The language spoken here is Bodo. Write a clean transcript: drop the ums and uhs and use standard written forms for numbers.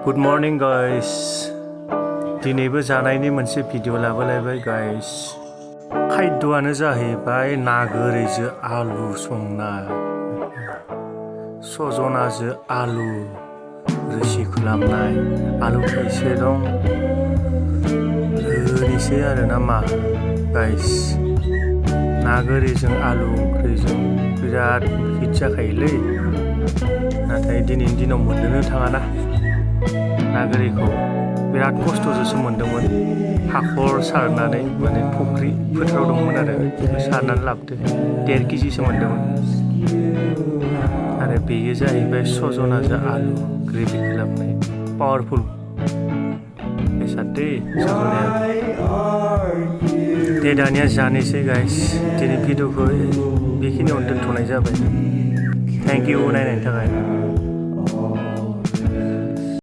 Good morning guys. दिनैबो जानायनि मोनसे भिडिअ लाबोलायबाय गाइस. खायद'आनो जाहैबाय ना गोरैजो आलु संनाय. सजनाजो आलु रोसि खालामनाय. आलु थाइसे दं. होनोसै आरो ना मा गाइस. ना गोरैजों आलु ओंख्रिजों बिराद हिट जाखायोलै. नाथाय दिनैनि दिनाव मोननोनो थाङाना. ना गोरैखौ बिराद खस्थ'जोंसो मोनदोंमोन. हाखर सारनानै माने फुख्रि फोथाराव दंमोन आरो सारनानै लाबोदो 1.5 केजिसो मोनदोंमोन. आरो बेयो जाहैबाय सजनाजों आलु ग्रेभि खालामनाय पावारफुल बेसाद दै सजनाया. दे दानिया जानोसै गाइस. दिनै भिडिअखौ बेखिनियावनो दोनथ'नाय जाबाय. थेंक इउ नायनायनि थाखाय.